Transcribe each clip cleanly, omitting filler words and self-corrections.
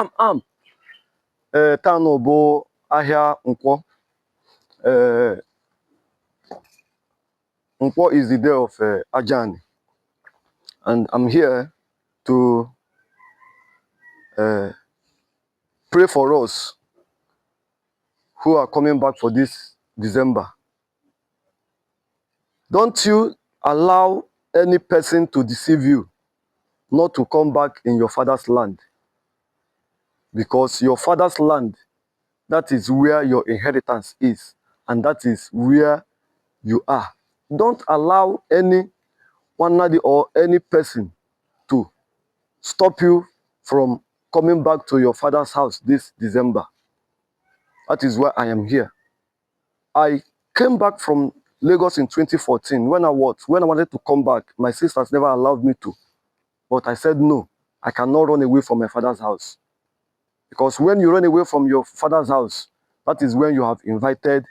Am ee, taa nụ bụ ahịa Nkwọ. Ee, Nkwọ is the day of Ajani, and I'm here to pray for us who are coming back for this December. Don't you allow any person to deceive you not to come back in your father's land, because your father's land, that is where your inheritance is, and that is where you are. Don't allow any one or any person to stop you from coming back to your father's house this December. That is why I am here. I came back from Lagos in 2014. When I wanted to come back, my sisters never allowed me to. But I said no, I cannot run away from my father's house. Because when you run away from your father's house, that is when you have invited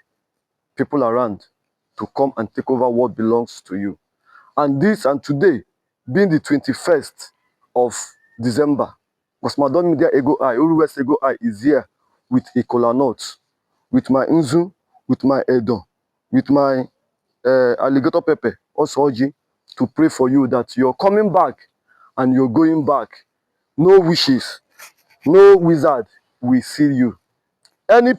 people around to come and take over what belongs to you. And today, being the 21st of December, Gosmadon Media Ego I, Uru West Ego I is here with a kola nut, with my Nzu, with my Edo, with my alligator pepper, Osoji, to pray for you that you're coming back and you're going back. No wishes, no wizard will see you. Any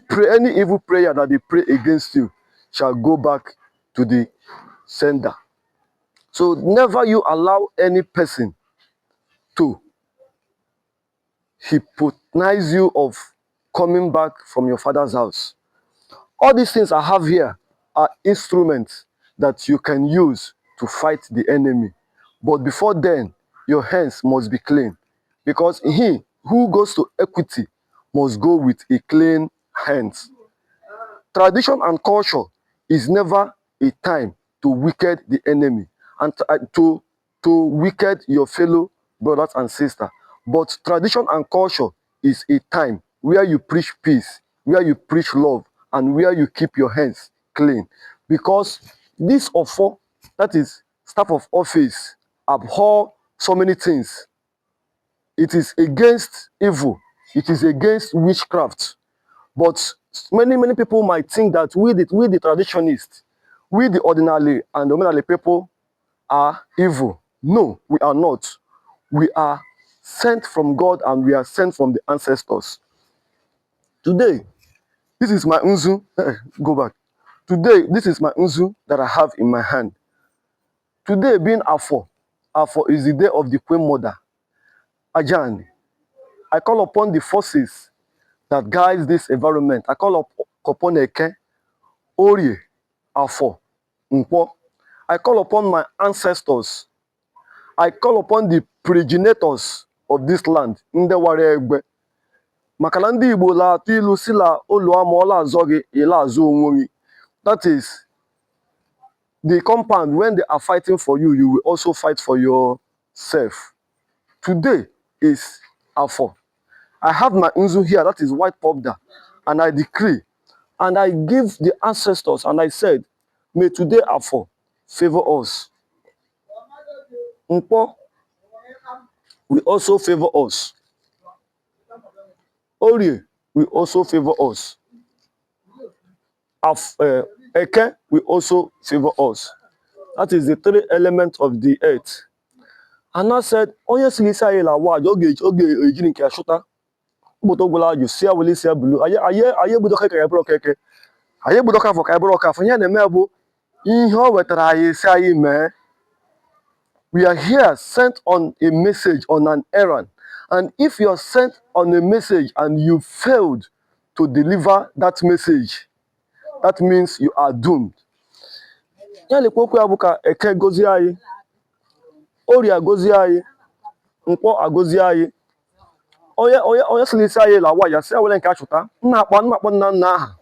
evil prayer that they pray against you shall go back to the sender. So never you allow any person to hypnotize you of coming back from your father's house. All these things I have here are instruments that you can use to fight the enemy. But before then, your hands must be clean. Because he who goes to equity must go with a clean hands. Tradition and culture is never a time to wicked the enemy and to wicked your fellow brothers and sisters. But tradition and culture is a time where you preach peace, where you preach love, and where you keep your hands clean. Because this ọfọ, that is staff of office, abhor so many things. It is against evil. It is against witchcraft. But many, many people might think that we the traditionists, we the ordinary and ordinary people are evil. No, we are not. We are sent from God and we are sent from the ancestors. Today, this is my Nzu. Go back. Today, this is my Nzu that I have in my hand. Today being Afo, Afo is the day of the Queen Mother, Ajani. I call upon the forces that guides this environment. I call upon Eke, Orie, Afo, Nkwo. I call upon my ancestors. I call upon the progenitors of this land, ndị wara egbe. Maka na ndị Igbo la-atụ ilu si la olu ama ọla azọ gị, ịla azụ onwe gị. That is, the compound, when they are fighting for you, you will also fight for yourself. Today is Afo. I have my Nzu here, that is white powder, and I decree and I give the ancestors and I said, may today Afo favor us. Nkwo will also favor us. Orie will also favor us. Eke will also favor us. That is the three elements of the earth. And I said, onye siri isi anyị lawa aja, ọ ga-ejiri nke ya chụta mkpụta ogwụla ajụ si ya wele isi ya bulu. Anyị egbudo ka ya bụrụ okeke, anyị egbudo afọ ka ya bụrụ ọkafọ. Ihe na-eme bụ ihe o wetara anyị esi anyị mee. We are here sent on a message, on an errand, and if you are sent on a message and you failed to deliver that message, that means you are doomed. Ya lekwa okwu ya bụ ka Eke gozie anyị, Orie agozie anyị, Nkwọ agozie anyị. Onye sịrị isi anyị lawa ya si ya were nke achụta nna akpọ nna nna aha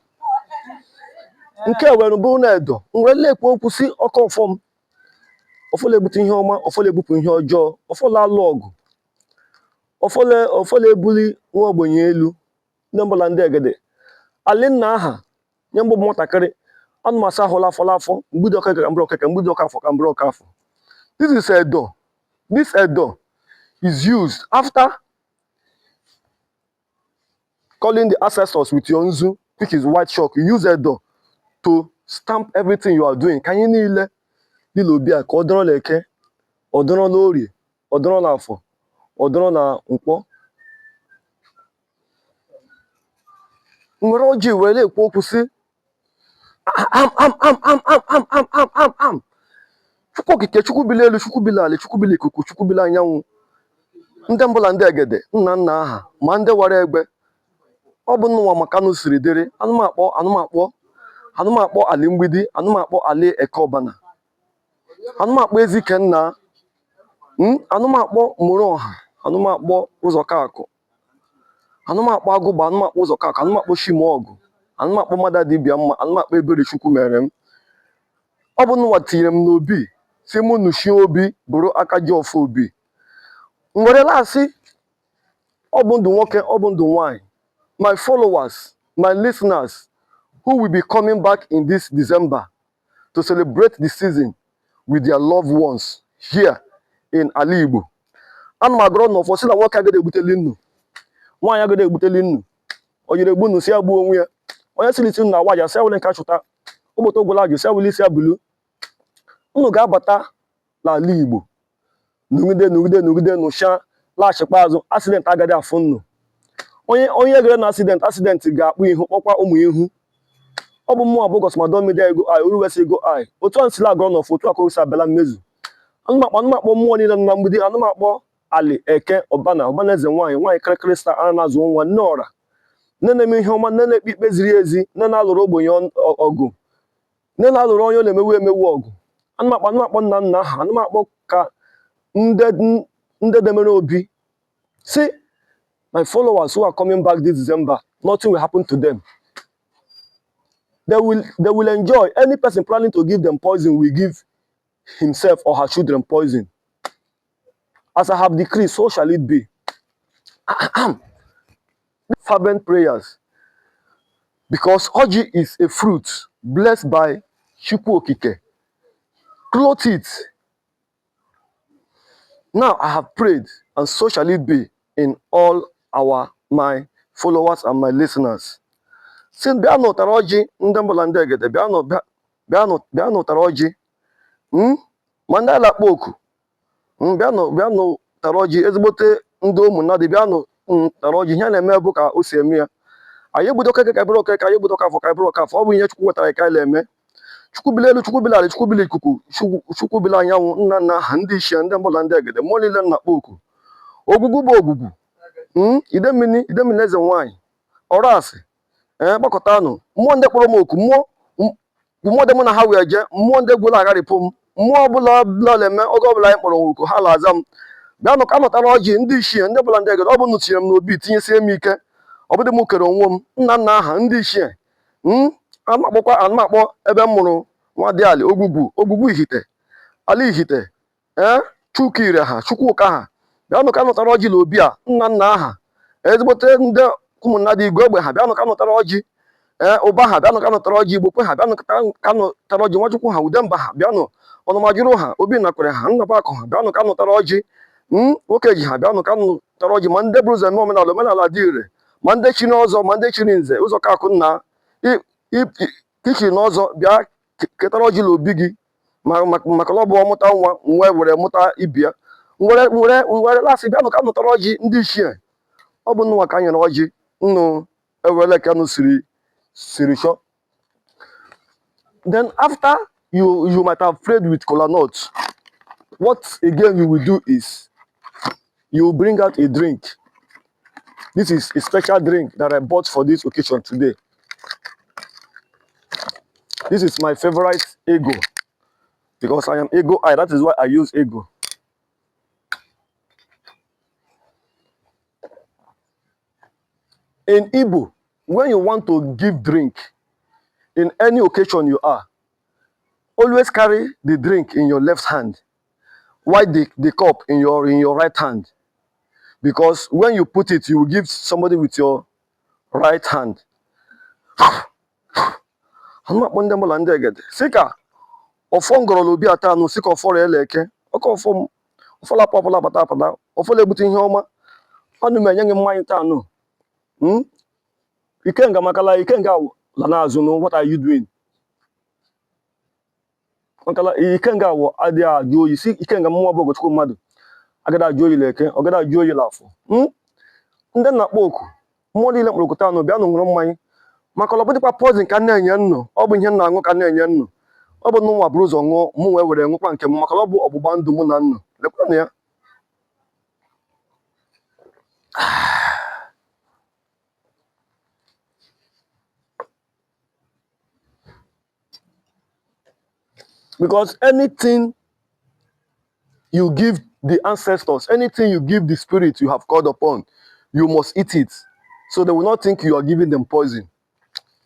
nke were bụrụ na edo nwere lekwa okwu si ọkọ ọfọ m ọfọla ebute ihe ọma, ọfọla ebupụ ihe ọjọọ, ọfọla alụ ọgụ, ọfọla ebuli nwa ogbenye elu, ndị mbụla ndị egede alị nna aha nye mbụ bụ nwatakịrị anụmasị ahụla afọla afọ mgbido ọka ka mbụrụ ọka mgbido ọka afọ ka mbụrụ ọka afọ. This is edo. This edo is used after calling the ancestors with your nzu, which is white chalk. You use edo to stamp everything you are doing. Ka anyị niile dị l'obi a ka ọ dọrọ l'eke, ọ dọrọ l'orie, ọ dọrọ n'afọ, ọ dọrọ na nkwọ. Nwere ọjị were na-ekwu okwu sị am am am am am am am am am am. Chukwu okike, Chukwu bi l'elu, Chukwu bi l'ala, Chukwu bi l'ikuku, Chukwu bi l'anyanwụ, ndị mbụ la ndị egede, nna nna aha ma ndị wara egbe. Ọ bụ nnụnwa maka nụ siri dịrị. Anụmakpọ anụmakpọ anụmakpọ ali mgbidi, anụmakpọ ali eke ọbana, anụmakpọ ezike nna, anụmakpọ mụrụ ọha, anụmakpọ ụzọkakụ, anụmakpọ agụgba, anụmakpọ ụzọkakụ, anụmakpọ shimọgụ, anụmakpọ mmadụ dibịa mma, anụmakpọ ebere Chukwu mere m. Ọ bụ nnụnwa tinyere m n'obi si mụ nụchie obi bụrụ aka ji ọfọ obi. M werela asị ọ bụ ndụ nwoke, ọ bụ ndụ nwanyị. My followers, my listeners who will be coming back in this December to celebrate the season with their loved ones here in ala Igbo. Ana m agọrọ n'ọfọ sị na nwoke agaghị egbuteli nnu, nwaanyị agaghị egbuteli nnu, o jiri egbu nnu si ya gbuo onwe ya. Onye siri isi nnu na awaja si ya wele nke achụta ụbọchị ogwụla ajụ si ya wele isi ya bulu. Unu ga-abata n'ala Igbo nụgide nụgide nụgide nụcha laghachikwa azụ, accident agaghị afụ nnu. Onye onye gere na accident, accident ga-akpụ ihu kpọkwa ụmụ ihu. Ọ bụ mmụọ bụ Gosmado Media Ego I Oruwesi Ego I otu a nsila agọrọ n'ọfọ otu a ka o si abịala mmezu. Anụmakpọ anụmakpọ mmụọ niile nọ na mgbidi, anụmakpọ ali eke ọbana ọbana eze nwaanyị nwaanyị kịrịkịrị sta a na-azụ nwa nne ọra, nne na-eme ihe ọma, nne na-ekpe ikpe ziri ezi, nne na-alụrụ ogbenye ọgụ, nne na-alụrụ onye ọ na-emewu emewu ọgụ. Anụmakpọ anụmakpọ nna nna ha, anụmakpọ ka ndị demere obi si my followers who are coming back this December, nothing will happen to them. They will enjoy. Any person planning to give them poison will give himself or her children poison. As I have decreed, so shall it be. Fervent prayers, because Oji is a fruit blessed by Chukwu Okike. Clothe it. Now I have prayed, and so shall it be in all our my followers and my listeners. Si bịa nụtara ọjị ndị mbụla ndị egede, bịanụ bịanụ bịa nụtara ọjị, ma ndị ala akpọ oku, bịanụ bịanụ tara ọjị, ezigbote ndị ụmụnna dị bịanụ tara ọjị. Ihe a na-eme bụ ka o si eme ya. Anyị egbudo okeke ka ebụrụ okeke, anyị egbudo okafọ ka ebụrụ okafọ. Ọ bụ ihe Chukwu wetara ka anyị na-eme. Chukwu bili elu, Chukwu bili ala, Chukwu bili ikuku, Chukwu bili anyanwụ, nna nna ha ndị ichie ndị mbụla ndị egede, mmụọ niile na-akpọ oku. Ogwugwu bụ ogwugwu, idemmini idemmini eze nwaanyị ọrụ asị ee gbakọtanụ mmụọ ndị kpọrọ m oku, mmụọ mmụọ dị mụ na ha wee jee, mmụọ ndị gwụla agharịpụ m, mmụọ ọbụla ọbụla na-eme oge ọbụla anyị kpọrọ oku ha na-aza m. Bịanụ ka nụtara ọjị ndị ichie ndị ọbụla ndị egede. Ọ bụ nụ tinyere m n'obi tinyesie m ike, ọ bụdị m kere onwe m nna nna aha ndị ichie. Anụmakpọkwa anụmakpọ ebe m mụrụ nwa dị ali ogwugwu ogwugwu ihite ala ihite ee Chukwuire ha Chukwuka ha bịanụ ka nụtara ọjị na obi a nna nna aha ezigbote ndị ụmụnna dị igwe egbe ha bịanụ ka nụtara ọjị ee ụba ha bịanụ ka nụtara ọjị igbokwe ha bịanụ ka nụtara ọjị nwachukwu ha udemba ha bịanụ ọnụmajụrụ ha obi nakwere ha nnabakụ ha bịanụ ka nụtara ọjị nwoke ji ha bịanụ ka nụtara ọjị ma ndị buru ụzọ eme omenala omenala dị ire ma ndị chiri ọzọ ma ndị chiri nze ụzọ ka akụ nna ichiri n'ọzọ bịa ketara ọjị na obi gị maka na ọ bụ ọmụta nwa nwe were mụta ibia nwere nwere nwere lasị bịanụ ka nụtara ọjị ndị ichie. Ọ bụ nnụnwa ka nyere ọjị nnụ ewele ka nụ siri siri chọ. Then after you might have prayed with kola nut, what again you will do is you will bring out a drink. This is a special drink that I bought for this occasion today. This is my favorite ego, because I am ego I. That is why I use ego. In Igbo, when you want to give drink in any occasion you are, always carry the drink in your left hand, while the cup in your right hand. Because when you put it, you will give somebody with your right hand. Anụmakpọ ndị mbụla ndị egede sị ka ọfọ ngọrọla obi ata anụ sị ka ọfọrọ ele eke ọka ọfọ m ọfọla apụ ọfọla apata apata ọfọla egbute ihe ọma ọnụ m enye gị mmanya taa anụ. Ikenga makala ikenga la n'azụ nụ, what are you doing? Makala ikenga wụ adịghị ajụ oyi si ikenga mmụọ bụ Ogochukwu mmadụ agada ajụ oyi la eke ọ gada ajụ oyi la afọ. Ndị na-akpọ oku mmụọ niile mkpụrụ oku taa nụ bịa nụ ṅụrụ mmanya maka ọ bụdịkwa poison ka m na-enye nnụ, ọ bụ ihe m na-aṅụ ka m na-enye nnụ. Ọ bụ nwa buru ụzọ ṅụọ, mụ wee were ṅụkwa nke m maka ọ bụ ọgbụgba ndụ mụ na nnụ. Lekwanụ ya. Because anything you give the ancestors, anything you give the spirit you have called upon, you must eat it. So they will not think you are giving them poison.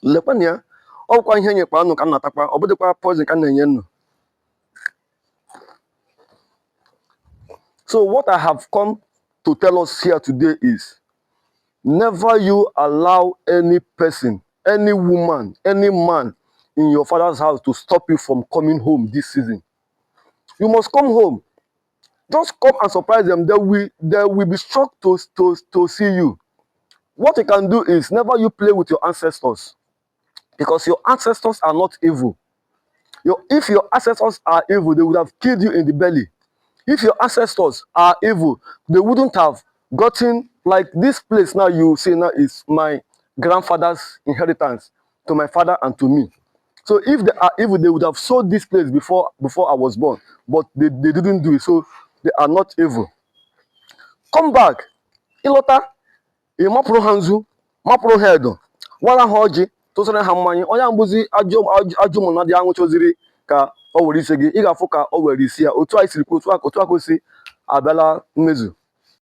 Lekwanụ ya, ọ bụkwa ihe nyekwa nnụ ka m na-atakwa, ọ bụdịkwa poison ka m na-enye nnụ. So what I have come to tell us here today is never you allow any person, any woman, any man in your father's house to stop you from coming home this season. You must come home. Just come and surprise them. They will be shocked to see you. What you can do is never you play with your ancestors, because your ancestors are not evil. If your ancestors are evil, they would have killed you in the belly. If your ancestors are evil, they wouldn't have gotten, like this place now you see now is my grandfather's inheritance to my father and to me. So if they are evil, they would have sold this place before I was born, but they didn't do it. So they are not evil. Come back. Ịlọta, ị mapụrụ ha nzu, mapụrụ ha edo, wara ha ọjị, tụsara ha mmanya. Onye ahụ bụzi ajọ ajọ ụmụ na dị aṅụchoziri ka o were isi gị, ị ga-afụ ka o were isi ya. Otu anyị siri kwuo, otu a otu a ka o si abịala mmezu.